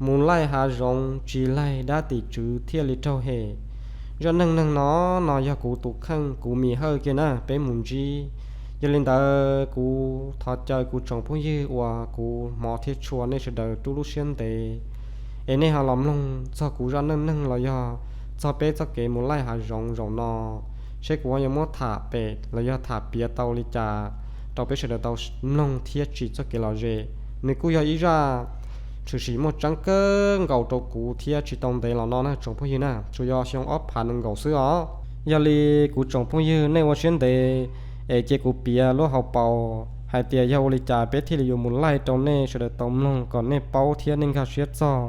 mus laij hav zoov tsis laig dab tim tswv thiaj li raug hem. Zaj neej neeg no, no yog kuv tus kheej kuv mis hawj kiag na, peb mus ntsib. Yog li ntawd kuv thov caw kuv tsoom phooj ywg uas kuv hmov thiab tshua nej sawv daws rub lub siab ntev es nej ho los mloog txog kuv zaj neej neeg los yog txog peb txoj kev mus laij hav zoov zaum no, seb kuv yuav muab tham pem los yog tham piav tau li cas rau peb sawv daws tau mloog thiab tsim txoj kev lom zem. Nws kuj yog ib zaj tshwm sim muaj tseeb kawg nkaus rau kuv thiab tsis tau ntev los no na tsoom phooj ywg na, tsuas yog xyoo ob phav nees nkaum xwb os. Yog li kuv tsoom phooj ywg nej ua siab ntev es cia kuv piav lub hauv paus hais tias yog ua li cas peb thiaj li yuav mus laij rau nej sawv daws tau mloog kom nej paub thiab nej nkag siab txog,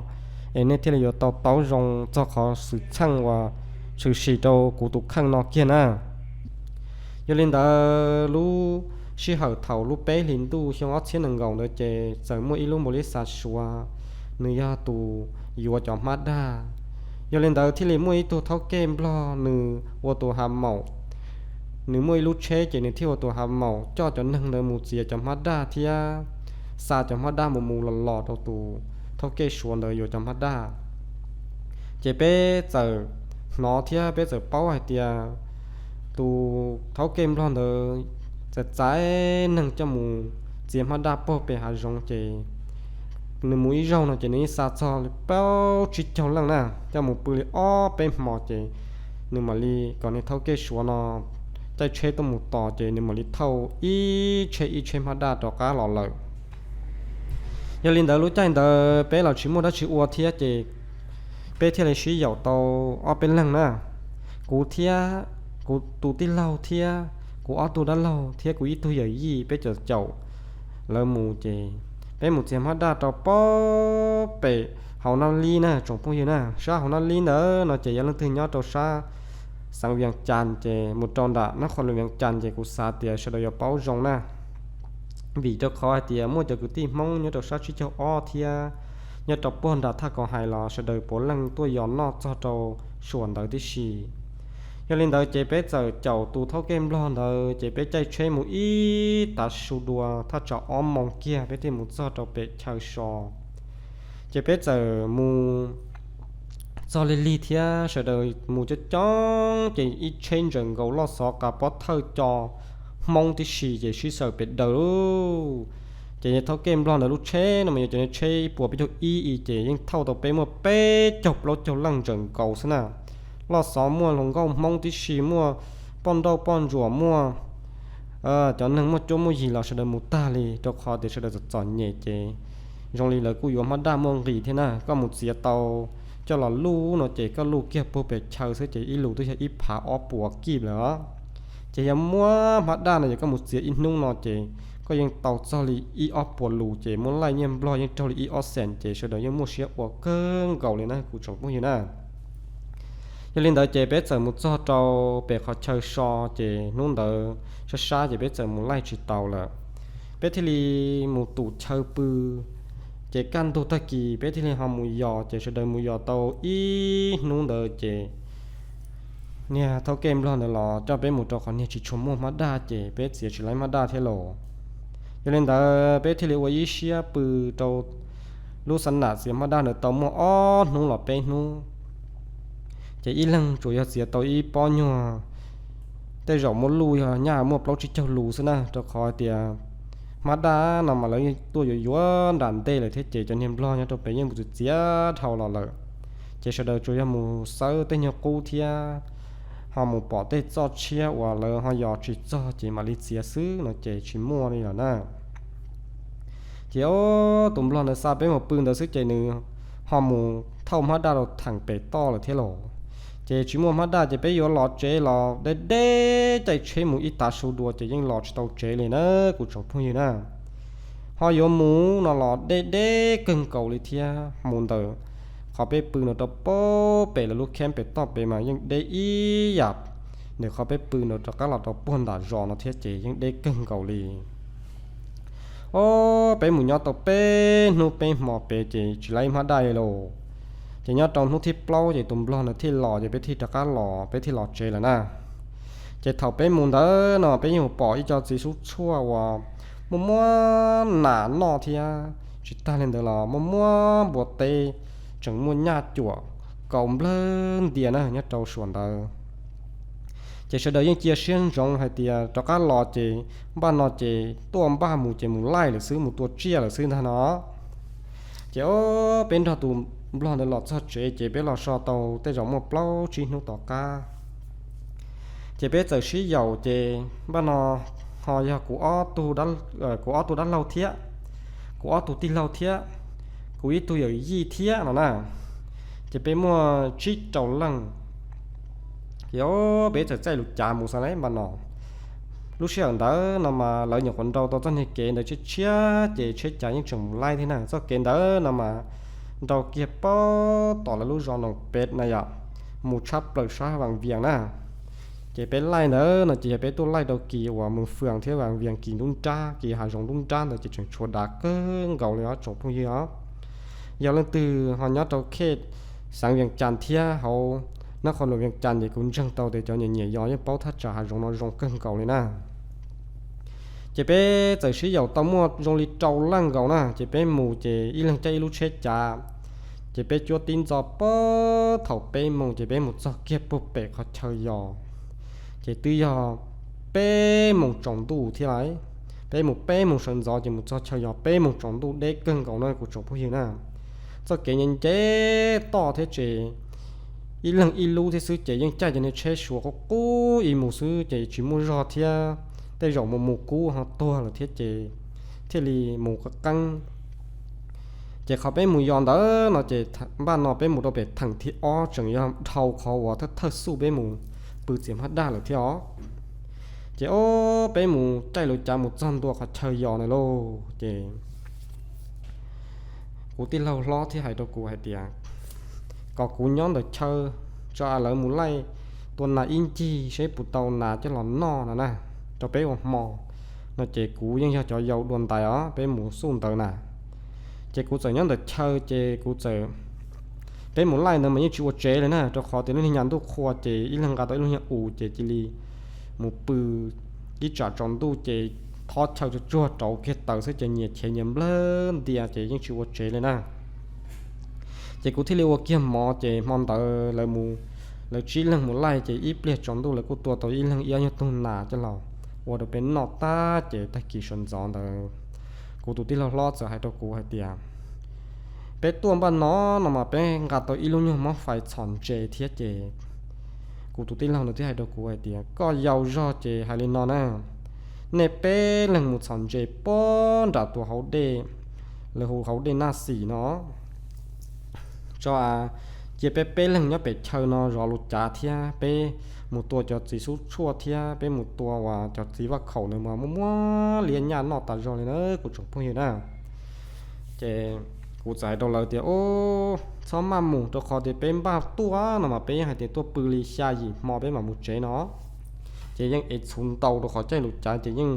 es nej thiaj li yuav tau taub zoo txog qhov xwm txheej uas tshwm sim rau kuv tus kheej no kiag na. Yog li ntawd lub sij hawm thaum lub peb hlis ntuj xyoo ob txhiab nees nkaum ntawd ces txawm muaj ib lub npaum li xav suav, nws yog tus yuav cov hmab daj. Yog li ntawd thiaj li muaj ib tug thaub kej nplog nws ua tus hav maum, nws muaj ib lub tsheb ces nws thiaj ua tus hav maum coj cov neeg ntawd mus txiav cov hmab daj thiab xa cov hmab daj mus mus los los rau tus thaub kej suav ntawd yuav cov hmab daj. Ces peb txawm hnov thiab peb txawm paub hais tias tus thaub kej nplog ntawd txawm txais neeg coj mus txiav hmab daj puag pem hav zoov ces nws mus ib zaug no ces nws yeej xa txog li plaub tsib caug leej na, coj mus pw li ob peb hmo ces nws mam li kom niag thaub kej suav no caij tsheb tuaj mus tos ces nws mam li thauj ib tsheb ib tsheb hmab daj rov qab los lawm. Yog li ntawd lub caij ntawd peb los tsis muaj dab tsi ua thiab ces peb thiaj li sib yaum tau ob peb leeg na. Kuv thiab kuv tus tij laug thiab kuv ob tug dab laug thiab kuv ib tug yawm yij peb caum caum lawv mus ces peb mus txiav hmab daj rau puag pem hauv Naj Lib na tsoom phooj ywg na. Sab hauv Naj Lib ntawd no ces yog leej twg nyob rau sab xeev Vias Cas ces mus rau nram nab qhua Vias Cas ces kuv xav tias sawv daws yuav paub zoo na. Vim rau qhov hais tias muaj cov kwv tij Hmoob nyob rau sab tsib caug ob thiab nyob rau puag nram thaj kom hais los sawv daws puav leej tuaj yos noj txog rau suam ntawd tib si. Yog li ntawd ces peb txawm caum tus thaub kej nplog ntawd ces peb caij tsheb mus ib tav su dua thaj tsam ob moos kiag peb thiaj mus txog rau pem chaw so. Ces peb txawm mus txog lig lig thiab sawv daws mus coob coob ces ib tsheb ntsaws nkaus loj xov qas pob thawj co Hmoob tib si ces sib xyaw pes daws lauj. Ces thaub kej nplog ntawd lub tsheb no mas yog cov tsheb ib puas peb caug ib i ces yeej thauj tau peb muaj peb caug plaub caug leej ntsaws nkaus xwb na. Loj xov muaj hluas nkauj Hmoob tib si, muaj poj nrauj poj ntsuam, muaj cov neeg muaj cuab muaj yig los sawv daws mus tag li rau qhov tias sawv daws txom txom nyem ces zoo li lawv kuj yuav hmab daj muaj nqis thiab na. Koj mus txiav tau coj los luj no ces koj luj kiag puag pem chaw xwb ces ib lus twb yog ib phav ob puas kib lawm os. Ces yog muab hmab daj no yog koj mus txiav ib hnub no ces koj yeej tau txog li ib ob puas lus ces muab laij nyiaj nplog yeej raug li ib ob xees ces sawv daws yeej muaj siab ua kawg nkaus li na kuv tsoom phooj ywg na. Yog li ntawd ces peb txawm mus txog rau pem qhov chaw so ces hnub ntawd sab sab ces peb txawm mus laij tsis taus lawm. Peb thiaj li mus tum chaw pw, ces kaj ntug tag kis peb thiaj li ho mus yos ces sawv daws mus yos tau ib hnub ntawd ces niag thaub kej nplog ntawd los coj peb mus rau qhov niag tsis tshua muaj hmab daj ces peb txiav tsis laib hmab daj thiab los. Yog li ntawd peb thiaj li ua ib siab pw rau lub xab nam txiav hmab daj ntawd tau muaj ob hnub los peb hnub. Ces ib leeg tsuas yog txiav tau ib pob nyuag, tej zaum muaj luj yog nyaj muaj plaub tsib caug lus xwb na, rau qhov hais tias hmab daj no mas lawv yeej tuaj yuav yuav nram ntej lawm thiab ces cov niag nplog nyob rau pem yeej mus txiav txiav dhau los lawm. Ces sawv daws tsuas yog mus xawb tej nyuag qub thiab ho mus pom tej txoj tshiab uas lawv ho yos tsis txog ces mam li txiav xwb no ces tsis muaj li lawm na. Ces tus nplog ntawd xa peb mus pw ntawd xwb ces nws ho mus thauj hmab daj rau theem pem toj lawm thiab los. Ces tsis muaj hmab daj ces peb yuav los tsev los deb deb caij tsheb mus ib tav su dua ces yeej los tsis tau tsev li na kuv tsoom phooj ywg na. Ho yuav mus no los deb deb kawg nkaus li thiab, mus ntawm qhov peb pw no rau puag pem lawv lub kheeb pem toj pem mas yeej deb ib yam ntawm qhov peb pw no rov qab los rau puag nram zos no thiab ces yeej deb kawg nkaus li. Ob, peb mus nyob tau peb hnub peb hmo pem ces tsis laib hmab daj li lauj. Ces nyob rau hnub thib plaub ces tus nplog ntawd thiaj los ces peb thiaj rov qab los, peb thiaj los tsev lawm na. Ces thaum peb mus ntawd no peb yeej mus pom ib co txiv xub tshuaj uas muaj muab nas noj thiab Tsis tag li ntawd los muaj muab npua teb, tseem muaj nyaj cuam kaus nplawg ntia na nyob rau suam ntawd. Ces sawv daws yeej cia siab ntsoov hais tias rov qab los ces npaj no ces tuaj npaj mus ces mus laij lawm xwb, mus tua tsiaj lawm xwb ntag no. Ces o, peb nrog tus nplog ntawd los txog tsev ces peb los so tau tej zaum muaj plaub tsib hnub tom qab. Ces peb txawm sib yaum ces npaj no ho yog kuv ob tug dab laug thiab, kuv ob tug tij laug thiab, kuv ib tug yawm yij thiab no na. Ces peb muaj tsib rau leej. Ces peb txawm txaij lus cav mus xwb na npaj no. Lub sij hawm ntawd no mas lawv nyuam qhuav nrau tau txoj niag kev ntawd tshiab tshiab ces tsheb cav yeej tseem mus laij thiab na. Txoj kev ntawd no mas nrau kiag pab tom lawv lub zos Noos Pem na yom, mus tshab plaws sab Vaas Vias na. Ces peb laij ntawd no ces yog peb tuaj laij rau kis uas Moos Fwm thiab Vaas Vias kis nruab nrab, kis hav zoov nruab nrab ntawd ces tseem tshuav dav kawg nkaus li os tsoom phooj ywg os. Yog leej twg ho nyob rau khej xeev Vias Cas thiab hauv nab qhov luam Vias Cas ces kuv ntseeg tau tias cov nyiam nyiam yos yeej paub thaj tsam hav zoov no zoo kawg nkaus li na. Ces peb txawm sib yaum tau muaj zoo li rau leej nkaus na, ces peb mus ces ib leeg caij ib lub tsheb cav. Ces peb cuab tib ntxo pab thaum peb moos ces peb mus txog kiag puag pem qhov chaw yos. Ces twb yog peb moos tsaus ntuj thiab lawm. Peb mus peb moos sawv ntxov ces mus txog chaw yos peb moos tsaus ntuj deb kawg nkaus na kuv tsoom phooj ywg na. Txoj kev nce nce toj thiab ces ib leeg ib lub thiab xwb ces yeej caij cov niag tsheb Suav qub qub ib mus xwb ces tsis muaj zog thiab, tej zaum mus mus kub ho tuag lawm thiab ces thiaj li mus qeeb qeeb. Ces qhov peb mus yos ntawd no ces npaj no peb mus rau pem theem thib ob tseem yog dhau qhov uas thawj thawj xuj peb mus pw txiav hmab daj lawm thiab os. Ces o, peb mus caij lub cav mus txog ntua qhov chaw yos ntawd lauj ces kuv tij laug hlob thiaj hais rau kuv hais tias kom kuv nyob ntawm chaw tso lawv mus laij tua nas ib ncig seb puas tau nas coj los noj no na, rau peb ua hmo no ces kuv yeej yog cov yau dua ntais os, peb mus xuj ntawd na. Ces kuv txawm nyob ntawm chaw ces kuv txawm, peb mus laij ntawd mas yeej tsis ua tsev li na, rau qhov tias lub niag nyuag ntuj qhua ces ib leeg nqa tau ib lub nyuag us ces cia li mus pw ib tsam tsaus ntuj ces thob chaw tsuag tsuag rauv kiag taws xwb ces nyias chev nyias nplawg ntia ces yeej tsis ua tsev li na. Ces kuv thiaj li ua kiag mov ces hmo ntawd lawv mus, lawv tsib leeg mus laij ces ib pliag tsaus ntuj lawv kuj tua tau ib leeg ib ob nyuag tug nas coj los ua rau peb noj tag ces tag kis sawv ntxov ntawd kuv tus tij laug hlob txawm hais rau kuv hais tias peb tuaj npaj no no mas peb nqa tau ib lub nyuag mob fais txhom ntses thiab ces kuv tus tij laug ntawd thiaj hais rau kuv hais tias koj yau zog ces hais li no na, nej peb leeg mus txhom ntses puag nram tus hauv dej, lawv hu hauv dej Naj Xim no tso, cia peb peb leeg nyob pem chaw no zov lub cav thiab peb mus tua cov txiv xub tshuaj thiab peb mus tua uas cov txiv vaj khaum ntawd mas muaj muab liab nyaj noj tas zog li na kuv tsoom phooj ywg na. Ces kuv txawm hais rau lawv tias, Ub, txhob maj mus, rau qhov tias peb npaj tuaj no mas peb yeej hais tias tuaj pw li xya yim hmo peb mam mus tsev no. Ces yeej ev txhuv ntau rau qhov caij lub cav ces yeej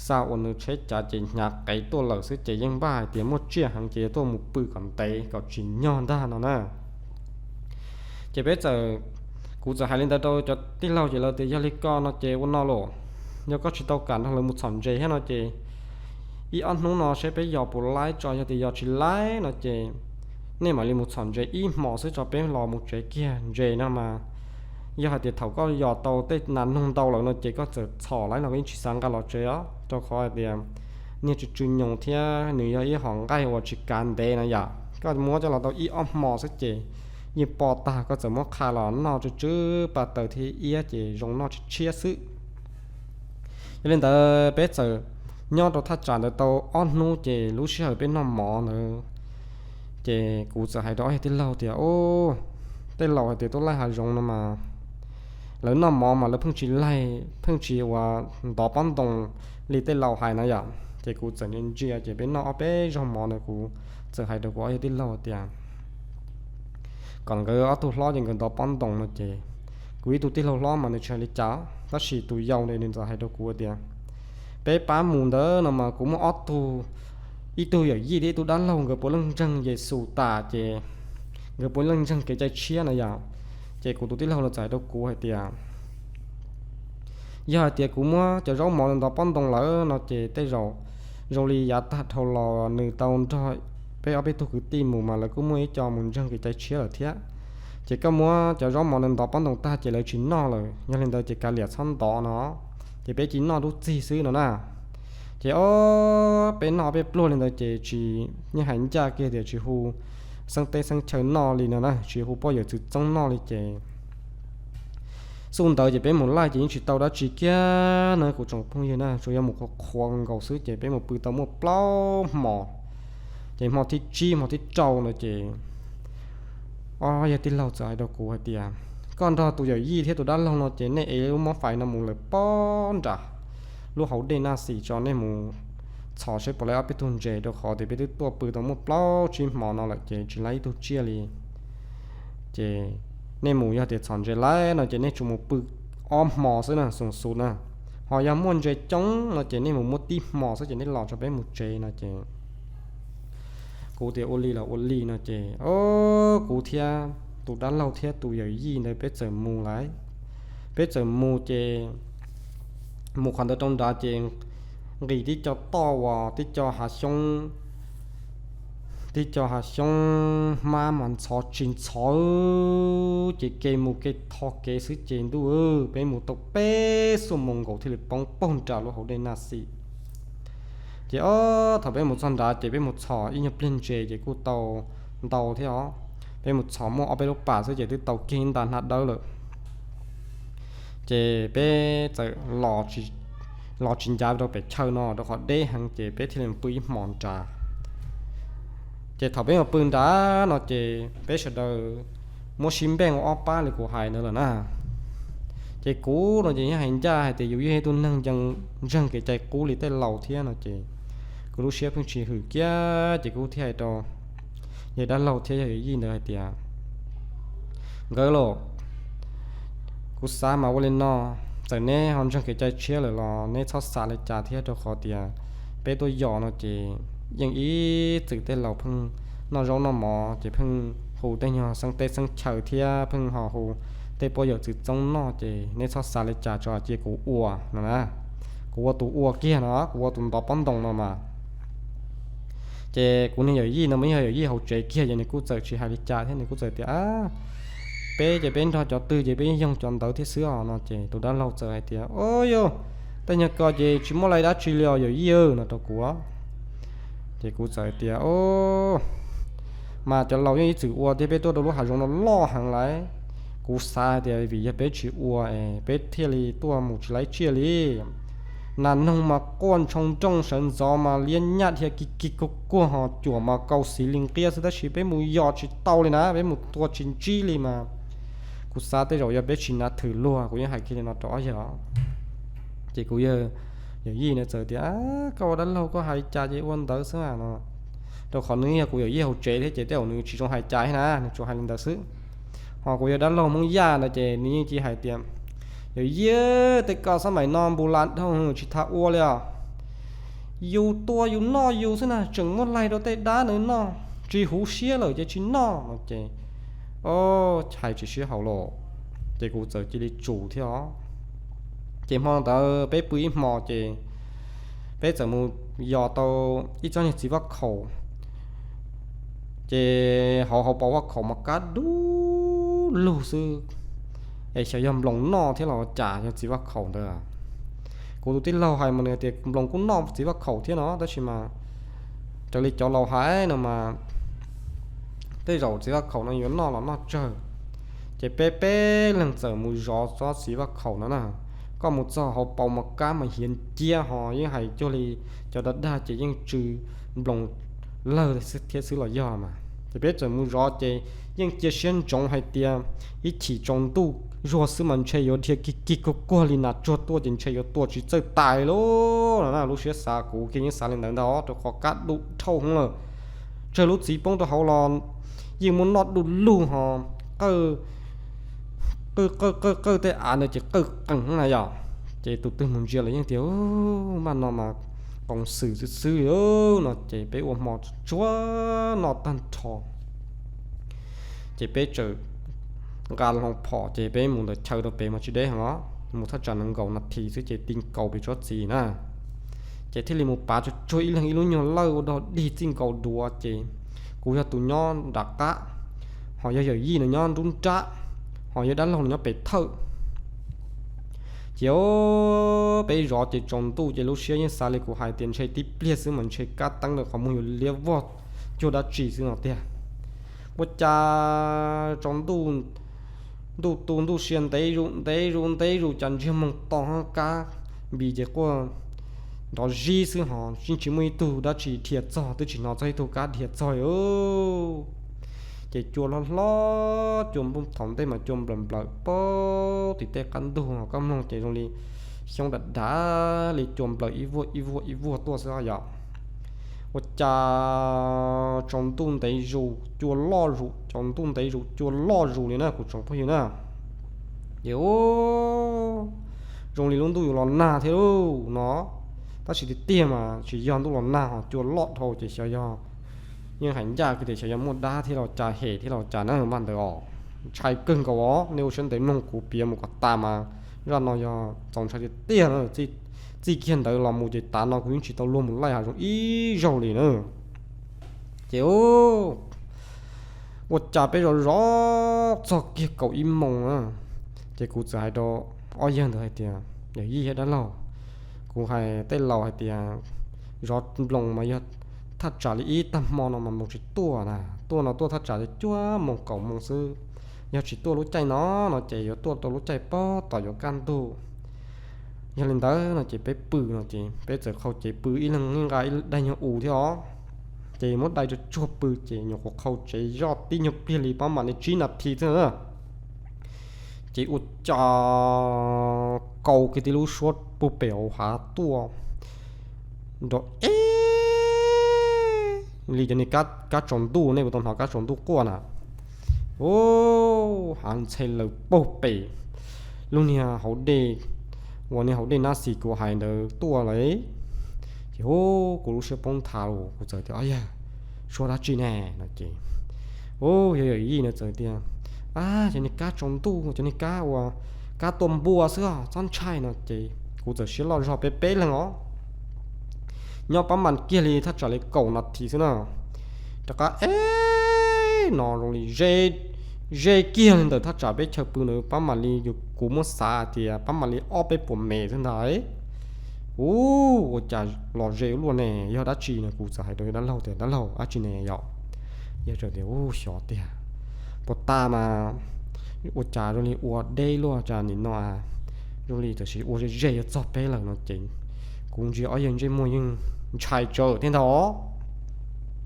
xa uas nws tsheb cav ces hnyav qev tuaj lawm xwb ces yeej npaj hais tias muaj tsiaj heev ces tuaj mus pw kom ntev kom tsim nyog ntag no na. Ces peb txawm, kuv txawm hais li ntawd rau cov tij laug ces lawv tias yog li ko no ces ua no los, yog koj tsis tau kam nrog lawv mus txhom ntses thiab no ces ib ob hnub no seb peb yos puas laib tso, yog tias yos tsis laib no ces nej mam li mus txhom ntses ib hmos xwb tso peb los mus tsev kiag. Ntses no mas yog hais tias thaum koj yos tau tej nas noog ntau lawm no ces koj txawm txhom laib los koj yeej tsis xav nqa los tsev os, rau qhov hais tias niag tsw tsw nyoos thiab nws yog ib hom nqaij uas tsis kav ntev no yom, koj muab coj los tau ib ob hmos xwb ces yeej poj tag, koj txawm muab qha los noj tsw tsw pa taws thiab iab ces zoo noj tshiab tshiab xwb. Yog li ntawd peb txawm nyob rau thaj tsam ntawd tau ob hnub ces lub sij hawm peb noj mov ntawd ces kuv txawm hais rau ob yawg tij laug tias, Ub, tej laus hais tias tuaj laij hav zoov no mas lawv noj mov mas lawv pheej tsis laij, pheej tsis uas ntov pob ntoo li tej laus hais na yom. Ces kuv txawm ntsia ntsia ces peb noj ob peb zaug mov ntawd kuv txawm hais rau kuv ob yawg tij laug tias kom nkawd ob tug hlob ces nkawd ntov pob ntoo no ces kuv ib tug tij laug hlob mas nws tsis hais li cas, tab sis tus yau ntawd nws txawm hais rau kuv tias, Peb pab mus ntawd no mas kuv muaj ob tug, ib tug yawm yij thiab ib tug dab laug nkawd puav leej ntseeg Yexus tas ces nkawd puav leej ntseeg kev cai tshiab no yom. Ces kuv tus tij laug no txawm hais rau kuv hais tias, Yog hais tias kuv muab cov zaub mov ntov pob ntoo lawm no ces tej zaum Zoo li yav tag dhau los nws tau nrog peb ob peb tug kwv tij mus mas lawv kuj muaj ib co mus ntseeg kev cai tshiab lawm thiab. Ces koj muab cov zaub mov ntawd ntov pob ntoos tag ces lawv tsis noj lawm, yog li ntawd ces kav liam txhob ntov no, ces peb cia noj dub txig xwb no na. Ces ob peb noj peb pluag li ntawd ces tsis, yeej hais ncaj kiag tias tsis hu xeeb teb xeeb chaw noj li no na, tsis hu poj yawm txwv txoob noj li ces xub ntawd ces peb mus laij ces yeej tsis tau dab tsi kiag no kuv tsoom phooj ywg na, tsuas yog mus qhuav qhuav nkaus xwb ces peb mus pw tau muaj plaub hmo. Ces hmo thib tsib hmo thib rau no ces ob yawg tij laug txawm hais rau kuv hais tias, koj nrog tus yawm yij thiab tus dab laug no ces nej ev lub mab fais no mus lawm pob nram lub hauv dej Naj Xim tso, nej mus txhos seb puas laib ob peb tug ntses, rau qhov tias peb twb tuaj pw tau muaj plaub tsib hmo no lawm ces tsis laib ib tug tsiaj li. Ces nej mus yog tias txhos ntses laib no ces nej tsuas mus pw ob hmo xwb na, xus xus na. Ho yog muaj ntses coob no ces nej mus muab tib hmo xwb ces nej los tso peb mus tsev no ces kuv tias ua li los ua li no ces kuv thiab tus dab laug thiab tus yawm yij ntawd peb txawm mus lawm. Peb txawm mus ces mus qhov ntawd rau nrad ces nqis tib co toj uas tib co hav xyoob, tib co hav xyoob hmab mas ntxhov tsis ntxhov ces kev mus kev tho kev xwb ces ntuj, peb mus tau peb xuab moos nkaus thiaj li poob paug nram lub hauv dej Naj Xim. Ces ob thaum peb mus txog nrad ces peb mus txhos ib nyuag pliag ntses ces kuj tau ntau thiab os. Peb mus txhos muaj ob peb lub pas xwb ces twb tau kiag ib nta hnab dawb lawm. Ces peb txawm los tsis ncav rau pem chaw no rau qhov deb heev ces peb thiaj li pw ib hmos nrad. Ces thaum peb mus pw nrad no ces peb sawv daws muab sib npej ua ob pab li kuv hais ntawd lawm na. Ces kuv no ces yeej hais ncaj hais tias yus yog ib tug neeg ntseeg kev cai qub li tej laus thiab no ces kuv lub siab pheej tsis hwm kiag ces kuv thiaj hais rau yawg dab laug thiab yawg yij ntawd hais tias, nkawd los, kuv xav mas ua li no, txawm neb ho ntseeg kev cai tshiab lawm los neb txhob xav li cas thiab rau qhov tias peb tuaj yos no ces yeej ib txwm tej laus pheej noj zaub noj mov ces pheej hu tej nyuag xeeb teb xeeb chaw thiab pheej ho hu tej poj yawm txwv txoob noj ces neb txhob xav li cas tso cia kuv ua no na. Kuv ua tus ua kiag no, kuv ua tus ntov pob ntoos no mas. Ces kuv niag yawm yij no mas yog yawm yij hauv tsev kiag ces nws kuj txawm tsis hais li cas thiab nws kuj txawm tias, peb ces peb nrog cov twg ces peb yoog cov ntawd thiab xwb os no ces tus dab laug txawm hais tias, o yog, tej nyuag ko ces tsis muaj lais dab tsi li os yawm yij no rau kuv. Ces kuv txawm hais tias, o, mas cov laus yeej ib txwm ua thiab peb tuaj rau lub hav zoov no loj heev lawm. Kuv xav hais tias vim yog peb tsis ua es peb thiaj li tuaj mus tsis laib tsiaj li. Nas noog mas quaj ntshoo nrooj sawv ntxov mas liab nyaj dhia kig kig kuag kuag ho cuam mas kau xiv li nqiab xwb tab sis peb mus yos tsis tau li na, peb mus tua tsis ntsib li mas. Kuv xav tej zaum yog peb tsis hnav thwm luag, kuv yeej hais kiag li no rau ob yawg. Ces kuv yawm yij no txawm tias, koj ua dab laug koj hais li cas ces ua ntawd xwb no. Rau qhov nws yog kuv yawm yij hauv tsev thiab ces tej zaum nws tsis zoo hais cas thiab na, nws tsuas hais li ntawd xwb. Ho kuv yawg dab laug Hmoob Yaj ntawd ces nws yeej cia hais tias, yawm yij, tej ko xab maim no npu la dhau tsis tas ua li os. Yus tua yus noj yus xwb na, tseem muab laig rau tej dab ntawd noj, tsis huv siab lawm ces tsis noj no ces, o, hais tsis sib haum los. Ces kuv txawm cia li tsum thiab os. Ces hmo ntawd peb pw ib hmo ces peb txawm mus yos tau ib tsob niag txiv vaj khaum. Ces hauv hauv paus vaj khaum mas kab dub lug xwb, es xyov yog nploos noj thiab los cas yog txiv vaj khaum ntawd. Kuv tus tij laug hais mas nws tias nploos kuj noj txiv vaj khaum thiab no tab sis mas raws li cov laus hais no mas tej zaum txiv vaj khaum no yuav noj los noj tsawg. Ces peb peb leeg txawm mus zov tsob txiv vaj khaum no na. Koj mus txog hauv paus mas kab mas hiav nciab ho yeej hais cuag li cov dag dag ces yeej tsw nploos lawg thiab xwb los yog mas. Ces peb txawm mus zov ces yeej cia siab ntsoov hais tias ib chim tsaus ntuj zuag xwb mas ntshe yuav dhia kig kig kuag kuag li nas tsuag tuaj ces ntshe yuav tua tsis txawj tais lauj no na. Lub siab xav kuv kiag yeej xav li ntawd ntag rau qhov kab dub dhau hwv lawm. Tsawg lub txiv poob rau hauv los yeej muaj noj du lug ho qawj qawj qawj qawj tej av ntawd ces qawj qees na yom. Ces tus twg mus ntsia los yeej tias, maj no mas qoos xwm xwb xwb li no ces peb ua hmo tsuag noj tag nrho. Ces peb txawm nqa hlo phom ces peb mus ntawm chaw rau pem mas tsis deb heev os, mus thaj tsam nees nkaum nas this xwb ces ti nkaus pem tsob txiv na. Ces thiaj li mus pav tsuag tsuag ib leeg ib lub nyuag lawj ua dog dig txij nkaus duav ces kuv yog tus nyob nram qab, ho yog yawm yij no nyob nruab nrab, ho yog dab laug no nyob pem thawj. Ces peb zov ces tsaus ntuj ces lub siab yeej xav li kuv hais tias ntshe tib pliag xwb mas ntshe kab teeb ntawm qhov muag yuav liab vog cuag dab tsi xwb no tiag. Ua cas tsaus ntuj, ntuj tu ntuj sia ntev zus ntev zus ntev zus cas ntsiag moog to kab npis ces quaj nrov zib xwb ho yeej tsis muaj ib tug dab tsi dhia txog, twb tsis hnov txog ib tug kab dhia txog li. Ces cua hlob hlob, cua npuj thaum ntej mas cua nplawm nplawm pab tim tej qab ntug ho koj mloog ces zoo li xyoob dav dav li cua nplawm ib vuag ib vuag ib vuag tuaj xwb yom. Ua cas tsaus ntuj ntev zus cua loj zus, tsaus ntuj ntev zus cua loj zus li na kuv tsoom phooj ywg na. Ces zoo li lub ntuj yuav los nag thiab lauj no, tab sis tiag tiag mas tsis yog ntuj los nag ho cua loj dhau ces xyov yog, yeej hais ncaj kiag tias xyov yog muaj dab thiab los cas hem thiab los cas na mas ntawd os. Ntshai kawg nkaus os, nej ua siab ntev mloog kuv piav mus kom tas mas zaj no yog txaus ntshai tiag tiag na. Txij kiag ntawd los mus ces tav no kuv yeej tsis tau luag mus laij hav zoov ib zaug li na. Ces ua cas peb zov zov txog kiag kaum ib moos na, ces kuv txawm hais rau ob yawg ntawd hais tias, yawm yij thiab dab laug, kuv hais tej laus hais tias zov nploos mas yog thaj tsam li ib tag hmo no mas nploos tsis tuaj na, tuaj no tuaj thaj tsam li cuaj moos kaum moos xwb. Yog tsis tuaj lub caij no no ces yuav tuaj rau lub caij pog tom yuav kaj ntug. Yog li ntawd no ces peb pw no ces peb txawm qhau cev pw ib leeg nqa ib daim nyuag us thiab os. Ces muab dai tsuag tsuag pw ces nyuam qhuav qhau tsev zoj tib nyuag pliag li pab mam li tsib nas this xwb na. Ces ua cas kaus kiag tib lub suab puag pem hauv hav tuaj nrov ib li cov niag kab tsaus ntuj, nej puas tau hnov kab tsaus ntuj quaj na? Ub, hav ntxhe lawm puag pem lub niag hauv dej, uas niag hauv dej nab xis kuv hais ntawd tuaj lawm. Ces ub, kuv lub siab poob nthav los kuv txawm tias, Ob yawg, suab dab tsi ne? no ces, ub, yawg yawm yij no txawm tias, Ab, cov niag kab tsaus ntuj, cov niag kab uas kab tua npua xwb os, txhob ntshai no ces kuv txawm siab loj zog peb peb leeg os. Nyob pab mam kiag li thaj tsam li kaum nas this xwb na, rov qab ib no zoo li ze kiag li ntawm thaj tsam peb chaw pw ntawd pab mam li yus, kuv muab xav tias pab mam li ob peb puas mev xwb ntag. Ub, ua cas los ze ua luaj ne, yog dab tsi no? Kuv txawm hais rau yawg dab laug tias, Dab laug, dab tsi ne yom? Yawg txawm tias, Ub, xyov tiag, puas tas mas ua cas zoo li ua deb luaj cas nim no, zoo li tam sim ua ze ze yuav txog peb lawm no ces kuv ntsia ob yawg ntsej muag yeej ntshai tsawv thiab ntag.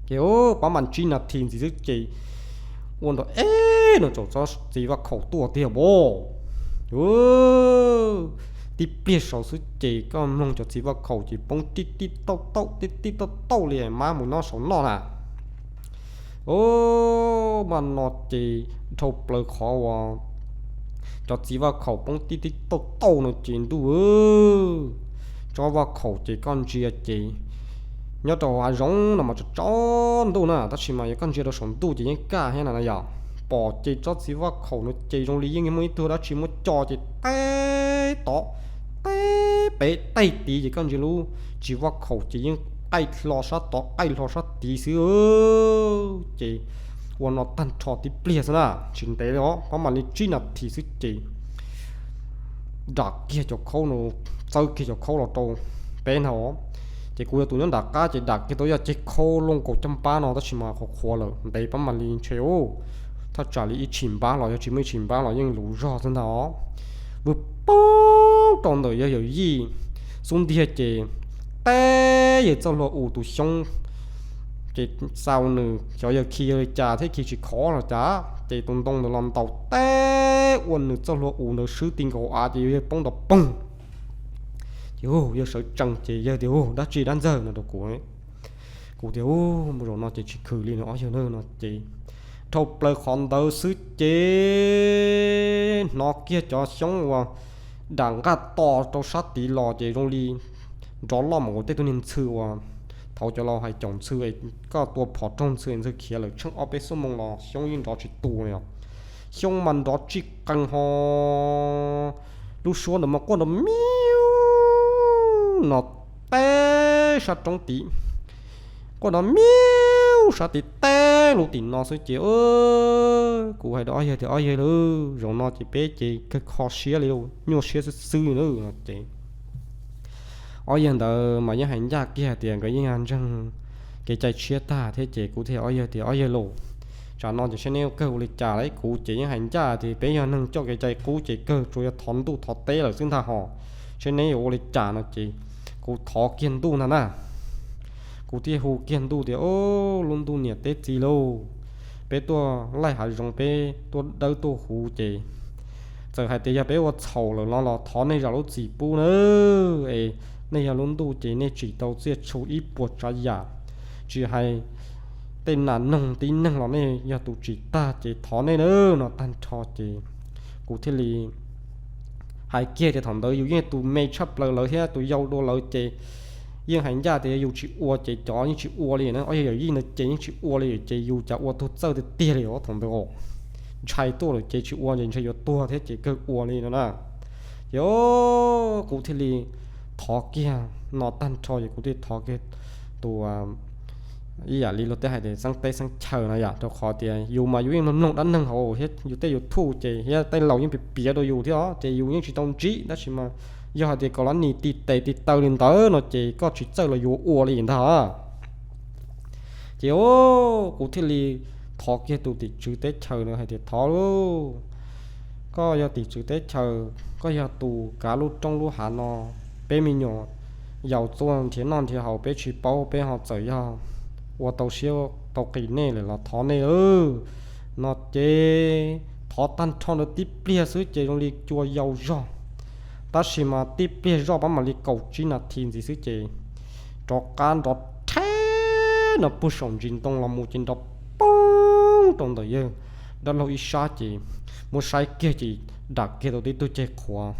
Ces pab mam tsib nas this ntxiv xwb ces ua nrov ib no tsaum tsob txiv vaj khaum tuaj tiag as. Tib pliag saud xwb ces koj mloog cov txiv vaj khaum ces poob tib tib tauj tauj tib tib tauj tauj li mab mus noj saum noj na. Ub, mas no ces dhau plaws qhov uas cov txiv vaj khaum poob tib tib tauj tauj no ces ntuj, tsob vaj khaum ces koj ntsia ces nyob rau hav zoov no mas tsaus tsaus ntuj na, tab sis mas yog koj ntsia rau saum ntuj ces yeej kaj thiab na yom. Pom ces tsob txiv vaj khaum no ces zoo li yeej muaj ib tug dab tsi muab co ces teb tod teb pem teb tid ces koj ntsia lub txiv vaj khaum ces yeej qaij hlo sab tod qaij hlo sab tid xwb. Ces ua no tag nrho tib pliag xwb na, tsis ntev li os, pab mam li tsib nas this xwb ces dam kiag cov khaub no, txawb kiag cov khaub los rau peb ntag. Ces kuv yog tus nyob nram qab ces dam kiag tau ib ceg khaub looj kaus caj npab no tab sis mas qhuav qhuav lawm, ntev pab mam li ntshe ub, thaj tsam li ib tshim npab los yog tsis muaj ib tshim npab los yeej luv zog xwb ntag. Vwm poob rau ntawm yawg yawm yij xub ntiag ces teb yawg txoj hlua us tus xyoob ces xaus nws xyov yawg khi yawg li cas thiab khi tsis khov los cas ces tus ntoo ntawd los ntaus teb ua nws txoj hlua us ntawd swb ti nkaus av ces yawg poob nrov poog. Ces yawg sawv tsees ces yawg tias, Ub, dab tsi dab ntxawg? no rau kuv. Kuv tias, Ub, zaum no ces tsis khwm li no ob yawg na no ces dhau plaws qhov ntawd xwb ces hnov kiag cov xyoob uas dam nqaj to rau sab tid los ces zoo li nrov loj mas nkaus tej tug niag ntxhw uas thaum cov laus hais caum ntxhw, koj tua phom raug ntxhw, ntxhw khiav lawm tsheej ob peb xuab moos los xyoob yeej nrov tsis tu li os. Xyoob mas nrov tsij qees ho lub suab ntawd mas quaj nrov miv no teb sab roob tim, quaj nrov miav sab tim teb lub tim no xwb ces kuv hais rau ob yawg tias ob yawg lauj, zaum no ces peb ces kawg kho siab li, nyuaj siab xwb xwb na no ces ob yawg ntawd mas yeej hais ncaj kiag tias nkawd yeej ntseeg kev cai tshiab tag thiab ces kuv thiaj ob yawg tias ob yawg lauj, tsam no ces saib neb kawg ua li cas lawm, kuv ces yeej hais ncaj tias peb yog neeg coj kev cai qub ces kawg tsuas yog thov ntuj thov teb lawm xwb ntag hos, saib neb yuav ua li cas no ces kuv thov kiag ntuj ntag na. Kuv thiaj hu kiag ntuj tias o, lub ntuj niam teb txiv lauj, peb tuaj laij hav zoov peb tuaj dawb tuaj huv ces txawm hais tias yog peb ua txhaum lawm los los thov nej zam lub txim pub na, es nej yog lub ntuj ces nej tsim tau txiaj tshu ib puas tsav yam, tsis hais tej nas noog tib neeg los nej yog tus tsim tag ces thov nej na no tag nrho ces kuv thiaj li hais kiag tias thaum ntawd yus yeej tus me tshaj plaws lawv thiab tus yau dua lawv ces yeej hais ncaj tias yog yus tsis ua ces cov yeej tsis ua li na, ob yawg yawm yij ntawd ces yeej tsis ua li ces yus cas ua tuag txawj tiag tiag li os thaum ntawd os, ntshai tuaj lawm ces tsis ua ces ntshai yuav tuag thiab ces kawg ua li no na. Ces kuv thiaj li thov kiag no tag nrho ces kuv thiaj thov kiag tus ib yam li luag tej hais tias xeeb teb xeeb chaw no yom, rau qhov tias yus mas yus yeej mloog mloog dab neeg hauv thiab yus tej YouTube ces thiab tej laus yeej piav piav rau yus thiab os ces yus yeej tsis tau ntsib tab sis mas yog hais tias kom lawv nim tis tes tis taw li ntawd no ces koj tsis txawj los yuav ua li ntag. Ces kuv thiaj li thov kiag tus tim tswv teb chaws no hais tias thov lauj, koj yog tim tswv teb chaws koj yog tus kav lub roob lub hav no, peb me nyuam yaus txuag nrhiav noj nrhiav haus peb tsis paub peb ho txawm yog ua tau siab tau qis nej lawm los thov nej lauj no ces thov tag nrho ntawd tib pliag xwb ces zoo li cua yau zog, tab sis mas tib pliag zoj pab mam li kaum tsib nas this ntxiv xwb ces rov qab nrov rhe no puag saum ntsis ntoo los mus ces nrov poob rau ntawm yawg dab laug ib sab ces muab saib kiag ces dam kiag tau tib tug ceg qhuav,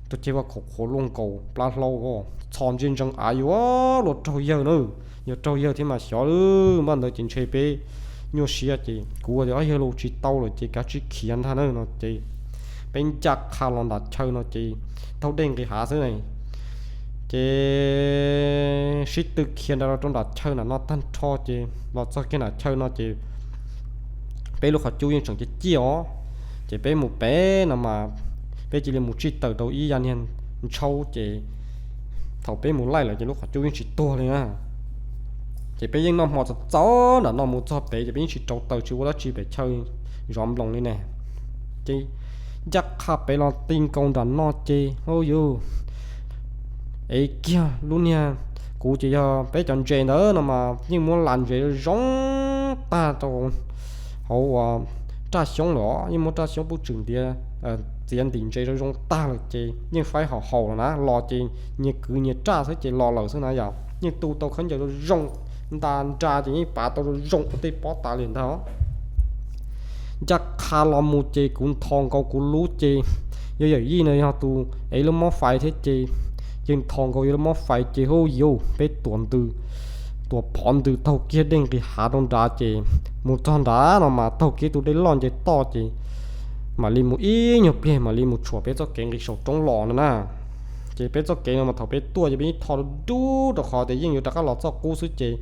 tug ceg vaj khaum qhuav luaj nkaus plab hlaub, txhos ntsia ntsees av yuav luag raug yawg na, yuav raug yawg thiab mas xyov lawm npaj ntawd ces ntshe peb nyuaj siab ces kuv tias ob yawg los tsis tau lawm ces kav tsij khiav ntag na no ces peb ncaj qha los nram chaw no ces taug dej nqis hav xwb ne ces sib tw khiav nra rau nram chaw nram no tag nrho ces los txog kiag nram chaw no ces peb lub qhov cub yeej tseem ciaj ciaj os, ces peb mus pem no mas peb cia li mus tsij taws rau ib yam niag ntshaub ces thaum peb mus laij lawm ces lub qhov cub yeej tsis tuag li na. Ces peb yeej noj hmo txog txog nram no mus txog pem ces peb yeej tsis rauv taws tsis ua dab tsi pem chaw zov nploos li ne. Ces ncaj qha pem los ti nkaus nram no ces hauj yus es kiag lub niag, kuv ces yog peb cov ntses ntawd no mas yeej muab las ntses zoo tag rau hauv uas raj xyoob lawm os, yeej muab raj xyoob pub tswm ntiav txiav ntim ntses zoo zoo tag lawm ces yeej faib hom haum lawm na, los ces nyias kwv nyias raj xwb ces los lawm xwb na yom, yeej tu tau khaub ncaws zoo zoo, nta nra ces yeej pav tau zoo zoo ua tej pob tas li ntag. Ncaj qha los mus ces kuv nthos nkaus kuv lub ces yog yawm yij no yog tus ev lub mob fais thiab ces yawg nthos nkaus yawg lub mob fais ces hauj yus peb tuam ntws, tuam phov ntws taug kiag dej nqis hav rau nrad ces mus txog nrad no mas taug kiag tus dej loj nce toj ces mam li mus ib nyuag pliag mam li mus tshuam peb txoj kev nqis saum roob los no na. Ces peb txoj kev no mas thaum peb tuaj ces peb yeej tho dub rau qhov tias yeej yuav rov qab los txoj qub xwb ces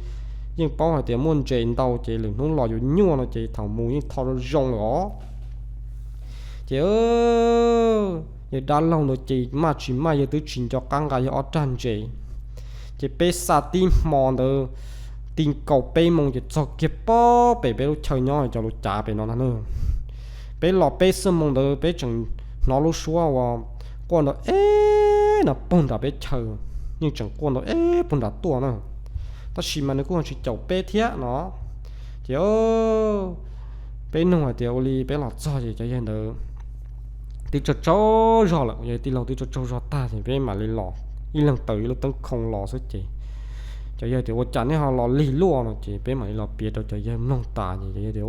yeej paub hais tias muaj ntses ntau ces lwm hnub los yuav nyuaj no ces thaum mus yeej tho zoo zoo lawm os. Ces yawg dab laug ntawd ces maj tsis maj yawg twb tsis nco qab nqa yawg ob raj ntses. Ces peb xa tib hmo ntawd ti nkaus peb moo ces txog kiag pob pem peb lub chaw nyob cov lus cav pem no ntag na. Peb los peb xuab moos ntawd peb tseem hnov lub suab uas quaj nrov eb no puag nram peb chaw, yeej tseem quaj nrov eb puag nram tuaj na. Tab sis mas nws kuj ho tsis caum peb thiab no. Ces peb nug hais tias ua li peb los txog ces cov yawg ntawd twb tsaug tsaug zog lawm, yawg tij laug twb tsaug tsaug zog tag ces peb mam li los ib leeg taws ib lub teeb khoo los xwb ces cov yawg tias ua cas nej ho los lig luaj no ces peb mam li los piav rau cov yawg mloog tas ces cov yawg tias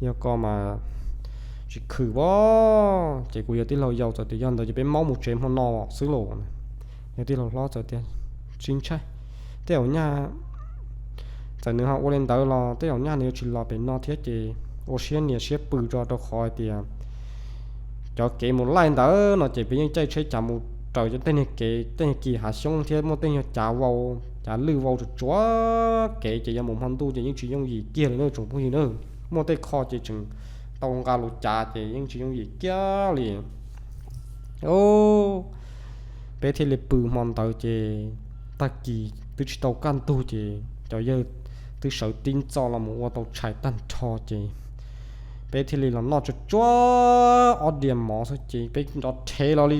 yog ko mas tsis khwm as, ces kuv yawg tij laug yau txawm tias yog ntawd ces peb maub mus tsev hmo no xwb los. Yawg tij laug hlob txawm tias tsis ntshai, tej zaum nyaj txawm nws ho ua li ntawd los tej zaum nyaj nws yuav tsis los pem no thiab ces ua siab nias siab pw tso rau qhov hais tias cov kev mus laij ntawd no ces peb yeej caij tsheb cav mus raws cov tej niag kev, tej niag kis hav xyoob thiab muaj tej nyuag cav vau, cav lwj vau tsuas tsuav kev ces yuav mus hmo ntuj ces yeej tsis yooj yim kiag li na tsoom phooj ywg na. Muaj tej qho ces tseem tau nqa lus cav ces yeej tsis yooj yim kiag li. Peb thiaj li pw hmo ntawd ces tag kis twb tsis tau kaj ntug ces cov yawg twb sawv tib txoj los mus ua tau tshais tag nrho ces peb thiaj li los noj tsuag tsuag ob diav mov xwb ces peb nrov rhev los li.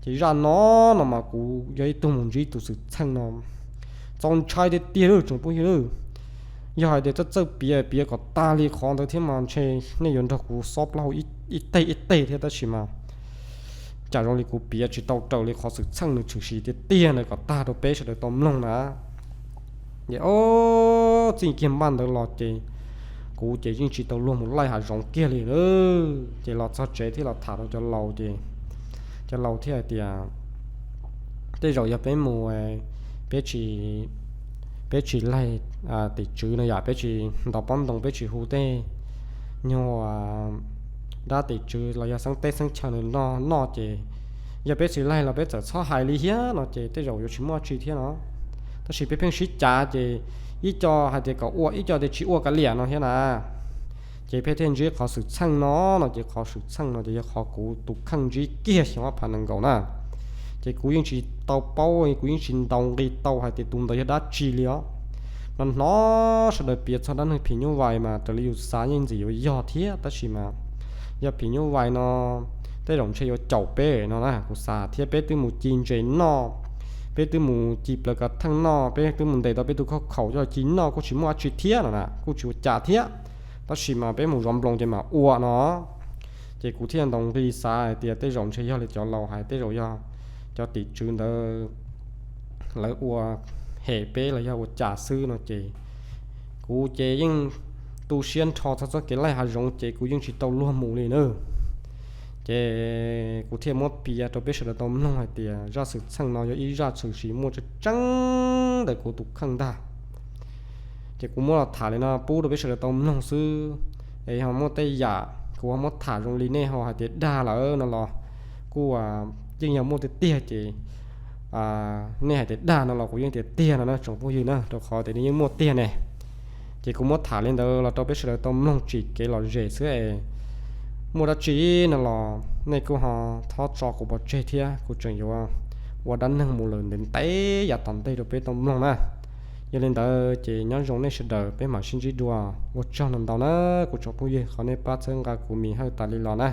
Ces zaj no, no mas kuv yog ib tug mus ntsib tus xwm txheej no txaus ntshai tiag tiag li tsoom phooj ywg. Yog hais tias txawj txawj piav, piav kom tag li qhov ntawd thiab mas ntshe nej yuav nrog kuv xob plaub hau ib teg ib teg thiab tab sis mas cas zoo li kuv piav tsis tau raws li qhov xwm txheej nws tshwm sim tiag tiag ntawd kom tag rau peb sawv daws tau mloog na. Ces ob txij kiag npaj ntawd los ces kuv ces yeej tsis tau luag mus laij hav zoov kiag li. Ces los txog tsev thiab los tham rau cov laus ces cov laus thiaj hais tias tej zaum yog peb mus, peb tsis, peb tsis laig tim tswv no yom, peb tsis ntaus pob ntoo, peb tsis hu tej nyuag dab tim tswv los yog xeeb teb xeeb chaw nws noj noj ces yog peb tsis laig los peb txawm txhob hais li thiab no ces tej zaum yuav tsis muaj dab tsi thiab no. Tab sis peb pheej sib cav ces ib co hais tias kom ua, ib co tias tsis ua kav liam no thiab na. Ces peb thiaj ntsib qhov xwm txheej no, no ces qhov xwm txheej no ces yog qhov kuv tus kheej ntsib kiag xyoo ob phav nees nkaum na. Ces kuv yeej tsis tau paub, kuv yeej tsis ntaus nqi tau hais tias tus ntawd yog dab tsi li os. No hnov sawv daws piav txog dab neeg phim nyuj vais mas raws li yus xav yeej ntxim yuav yog thiab tab sis mas yog phim nyuj vais no tej zaum ntshe yuav caum peb no na kuv xav thiab. Peb twb mus ci ntses noj, peb twb mus ci plaws kav theej noj, peb twb mus ntes tau peb tus khaub khaum coj ci noj kuj tsis muaj dab tsi thiab no na, kuj tsis ua cas thiab. Tab sis mas peb mus zov nploos ces mam ua no. Ces kuv thiaj ntaus nqi xav hais tias tej zaum ntshe yog li cov laus hais, tej zaum yog cov tim tswv ntawd lawv ua hem peb los yog ua cas xwb no ces kuv ces yeej tu siab nrho txog txoj kev laij hav zoov ces kuv yeej tsis tau luag mus li na. Ces kuv thiaj muab piav rau peb sawv daws tau mloog hais tias zaj xwm txheej no yog ib zaj tshwm sim muaj tseeb tseeb ntawm kuv tus kheej ntag. Ces kuv muab los tham li no pub rau peb sawv daws tau mloog xwb. Es ho muaj tej yam kuv ho muab tham zoo li nej ho hais tias dag lawm no los kuj yeej yog muaj tiag tiag ces nej hais tias dag no los kuv yeej tias tiag no na tsoom phooj ywg na, rau qhov tias nws yeej muaj tiag ne. Ces kuv muab tham li ntawd los rau peb sawv daws tau mloog tsim kev lom zem xwb es muaj dab tsi no los nej kuj ho txhob tso kuv pov tseg thiab, kuv tseem yuav ua dab neeg mus lawm ntev ntev yav tom ntej rau peb tau mloog na. Yog li ntawd ces nyob zoo nej sawv daws, peb mam sib ntsib dua. Ua tsaug ntau ntau na kuv tsoom phooj ywg qhov nej pab txhawb nqa kuv Mim Hawj tas li los na.